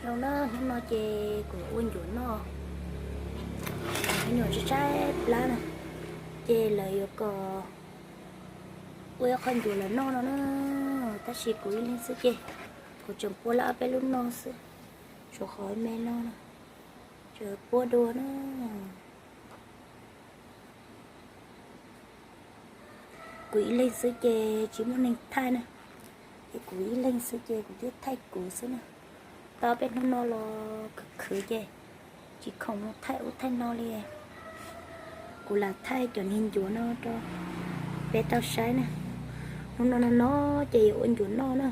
Zoo na, hnub no ces kuv ua ncuav noj, me nyuam tshaib tshaib plab na, ces lawv yuav kom ua ib qho ncuav lawv noj no na, tab sis kuv ib leeg xwb ces kuv tseem puab lawm ob peb lub noj xwb, tshuav qhov me no na, tseem puab dua na. Kuv ib leeg xwb ces tsis muaj neeg thaij na, ces kuv ib leeg xwb ces kuv thiaj thaij kuv xwb na. Tau peb hnub no los khwv khwv ces tsis khoom mus thaij ub thaij no li. Kuv lam thaij cov niag ncuav no rau peb tau saib na. Hnub no no no ces yuav ua ncuav noj na.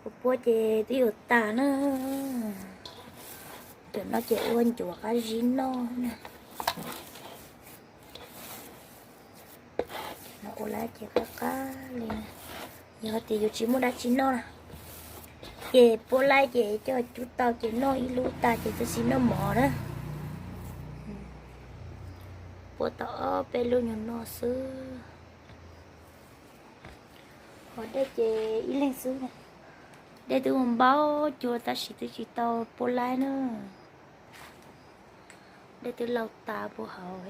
Ua puab ces twb yuav tas na. Cov no ces ua ncuav qab zib noj na. No ua lawm ces qab qab li na. Yog tias yus tsis muaj dab tsi noj na, ces puab laib ces coj cub tau ces noj ib lub tag ces txawm sim noj mov na. Puab tau ob peb lub nyuag noj xwb. Qhov dej ces ib leeg xwb, dej twb ua npaub cua tab sis twb tsis tau puab laib na. Dej twb laus tas puag hauv.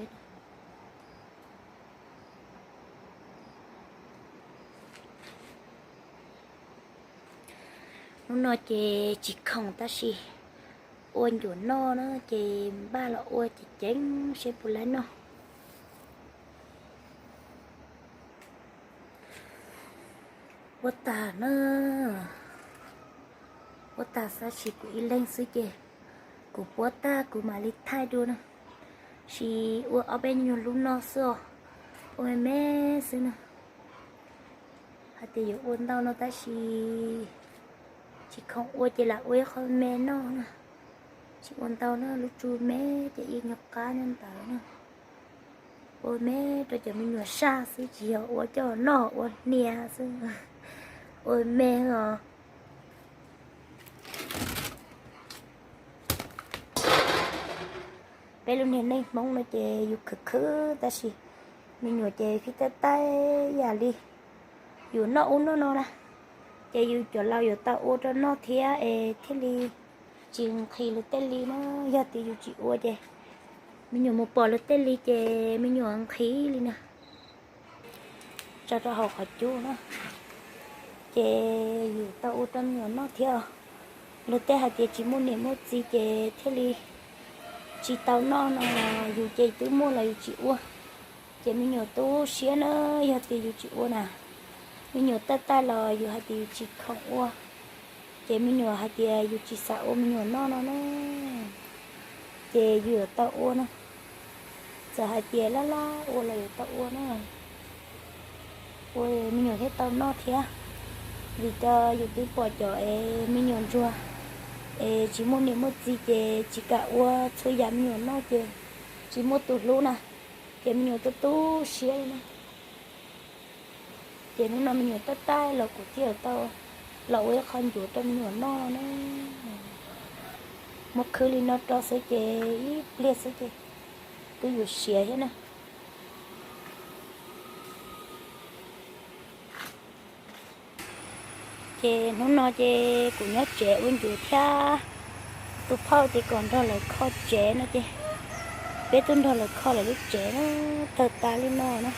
Hnub no ces tsis khoom tab sis ua ncuav noj na ces npaj los ua ces ceev seb puas laib noj. Ua tag na, ua tag tab sis kuv ib leeg xwb ces kuv puab tag kuv mam li thaij dua na. Sis ua ob peb nyuag lub noj xwb os, ua me me xwb na. Hais tias yuav ua ntau no tab sis tsis khoom ua ces lam ua ib qho me noj na. Tsis ua ntau na, lub tsu me ces ib nyuag qab nyob ntawd na. Ua me rau cov me nyuam saj xwb tsis yog ua coj noj ua hnia xwb. Ua me os. Peb lub niag neej Hmoob no ces yus khwv khwv tab sis me nyuam ces fij taij taij yam li yus noj ub noj no na, ces yus cov laus yuav tau ua rau noj thiab es thiaj li tsis nqhis luag tej li na. Yog tias yus tsis ua ces me nyuam mus pom luag tej li ces me nyuam nqhis li na. Tso rau hauv qhov cub na, ces yus tau ua rau me nyuam noj thiab. Luag tej hais tias tsis muaj niam muaj txiv ces thiaj li tsis tau noj no, yus ces twb muaj los yus tsis ua, ces me nyuam tu siab na. Yog tias yus tsis ua na, me nyuam taij taij los yus hais tias yus tsis khoom ua, ces me nyuam hais tias yus tsis xav ua me nyuam noj no na, ces yus yuav tau ua na. Txawm hais tias laj laj ua los yuav tau ua na, ua me nyuam thiaj tau noj thiab. Vim cov yus twb pom cov es me nyuam ntsuag es tsis muaj niam muaj txiv ces tsis kam ua txhua yam me nyuam noj ces tsis muaj tus hlub na, ces me nyuam tu tu siab li na. Ces hnub no me nyuam taij taij los kuv thiaj tau los ua ib qho ncuav rau me nyuam noj na. Muab khwb li no rau xwb ces ib pliag xwb ces twb yuav siav thiab na. Ces hnub no ces kuv nyob tsev ua ncuav thiab, tus phauj tias kom nrog lawv kho tsev no ces peb tuaj nrog lawv kho lawv lub tsev na, tawg tas li no na.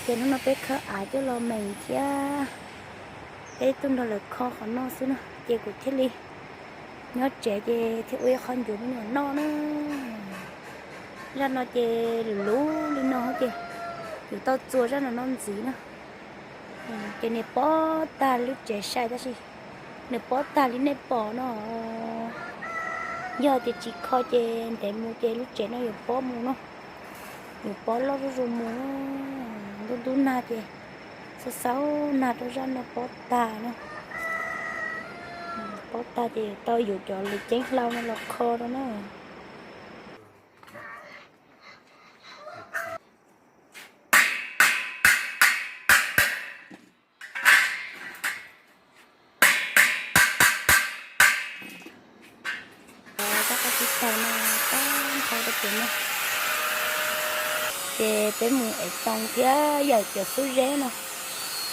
Ces hnub no peb khawb av coj los meem thiab, peb tuaj nrog lawv kho qhov no xwb na, ces kuv thiaj li nyob tsev ces thiaj ua ib qho ncuav me nyuam noj na. Zaj no ces luv luv li no ces yuav tau txua zaj no noj ntxiv na. Ces nws pob tag lub tsev sai tab sis nws pob tag li nej pom no. Yog tias tsis kho ces ntev mus ces lub tsev no yuav pob mus no, yuav pob loj zuj zus mus. Ntub ntub nag ces xav xaub nag rau zaj no pob tag na. Pob tag ces yuav tau yuav cov lws ceeb hlau no los kho rau na. Rab qab tsib taug no, tab nrho rau pem no. Ces peb mus ev toos thiab yawm cov xub zeb no.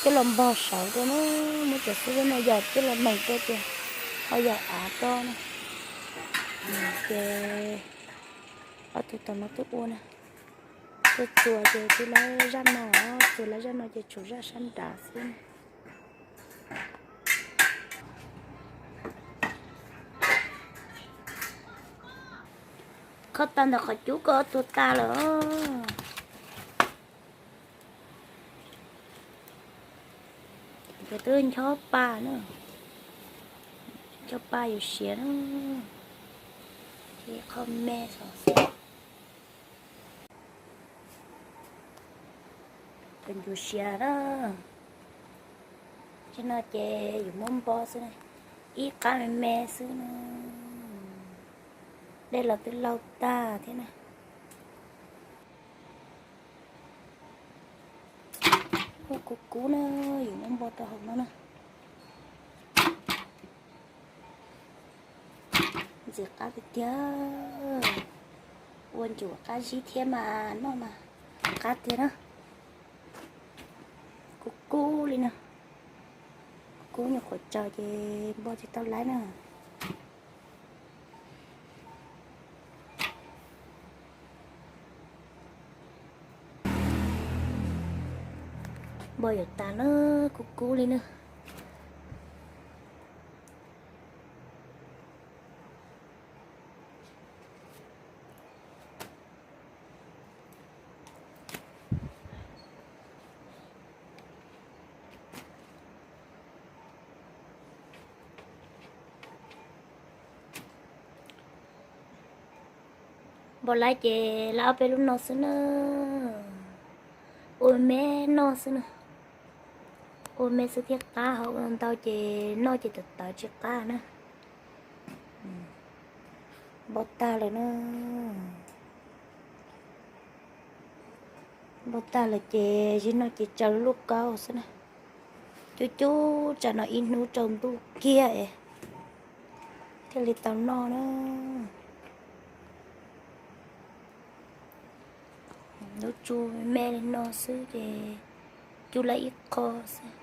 Coj los npog saud rau na, muab cov xub no yog coj los meem rau tias ho yog av rau na. Ces ob tug tom no twb ua na, twb txuas ces twb lawv zaj no, txuas lawv zaj no ces tshuav zaj sab nrad xwb. Kho tag ntawm qhov cub ko tuag tag lawm. Ces twb nchob pa na, nchob pa yuav siav na, ces kho me xwb. Yuav siav na, tsis no ces yuav muab npo xwb na, ib qab me me xwb na. Dej los twb laug tag thiab na. Kub kub na, yuav muab npo rau hauv no na. Ntxim qab tiag tiag, ua ncuav qab zib thiab mas noj mas qab tiag na. Kub kub li na, kub nyuam qhuav tsaus ces npo tsis tau laiv na. Npo yuav tas na, kub kub li na. Npo laiv ces laiv ob peb lub no xwb na, ua me noj xwb na, ua me xwb thiaj qab, ho ua ntau ces noj ces tawv tawv tsis qab na. Npo tag lawm na, npo tag lawm ces zim no ces tsaws lub kaub xwb na. Cub cub tsam no ib hnub tsaus ntuj kiag es thiaj li tau noj na. Lub tsuj me li no xwb ces cub lawm ib qho xwb.